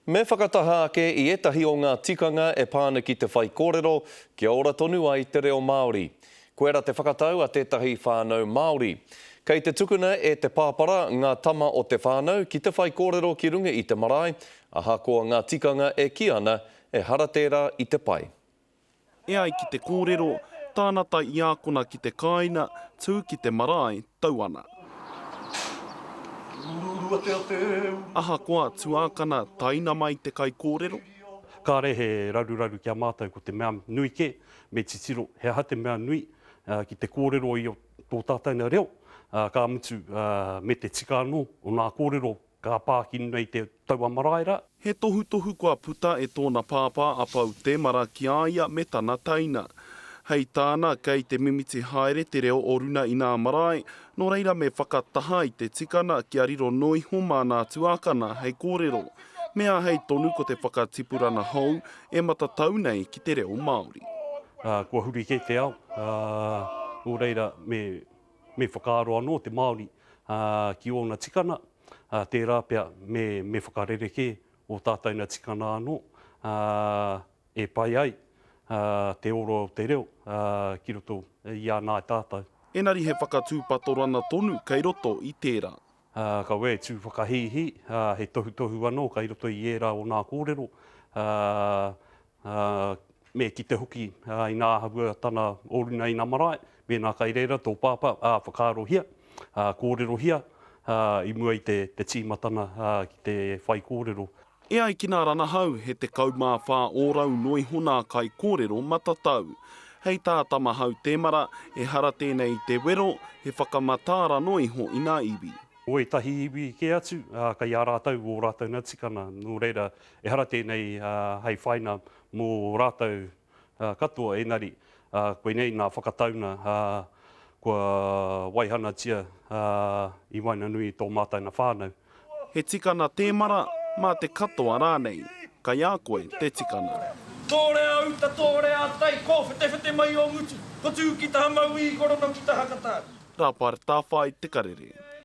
Me whakataha ake i ētahi o ngā tikanga e pā ana ki te whaikōrero kia ora tonu ai te reo Māori. Koira te whakatau a tētahi whānau Māori. Kei te tukuna e te pāpara ngā tama o te whānau ki te whaikōrero ki runga i te marae, ahakoa ngā tikanga e kī ana ehara tērā i te pai. E ai ki te kōrero, tāna tai i ākona ki te kāina, tū ki te marae, tau ana. Ahakoa, tuākana, taina mai te kaikōrero. Kāre he raruraru ki a mātou, ko te mea nui kē, me titiro he aha te mea nui ki te kōrero i tō tātou na reo, ka mutu me te tika anō o nā kōrero Ka pā ki runga i te taua marae rā. He tohutohu kua puta e tōna pāpā a Pou Temara ki a ia me tana teina. Hei tāna, kei te mimiti haere te reo o runa i nā marae, nō reira me whakataha i te tikana kia riro noa iho mā nā tuākana hei kōrero. Me āhei tonu ko te whakatipurana hou e matatau nei ki te reo Māori. Kua huri kē te ao, nō reira me Me whakaaro anō te Māori ki ōna tikana, tērā pea me me whakarerekē ō tātou na tikana anō e pai ai te ora o te reo ki roto i a nāi tātou. Engari he whakatūpatorana tonu kei roto i tērā. Kaua e tū whakahīhī, he tohutohu anō kei roto i ērā o nā kōrero, Ā, me kite hoki i nā āhuatana o runa i nā marae, mēnā kai reira tō pāpā, ā, whakaarohia, ā, kōrerohia, ā, i mua i te, te tīmatana, ā, ki te whaikōrero. E ai ki nā ranahau, he 14 ōrau noa iho nā kaikōrero matatau. Hei tā Tamahau Temara, ehara tēnei i te wero, he whakamataara noa iho i nā iwi. O ētahi iwi kē atu, ā, kei a rātou ō rātou nā tikanga, nō reira, ehara tēnei hei whaina mō rātou katoa, engari, koinei nā whakataunga kua waihanatia i waenganui i tō mātou nā whānau. He tikana tēmara, mā te katoa rānei. Kai a koe te tikana. Tōrea uta, tōrea tai, kōwhetewhete mai ō ngutu, ko tū ki taha mauī, ko rono ki taha katau. Rāpare Tāwhai Te Karere.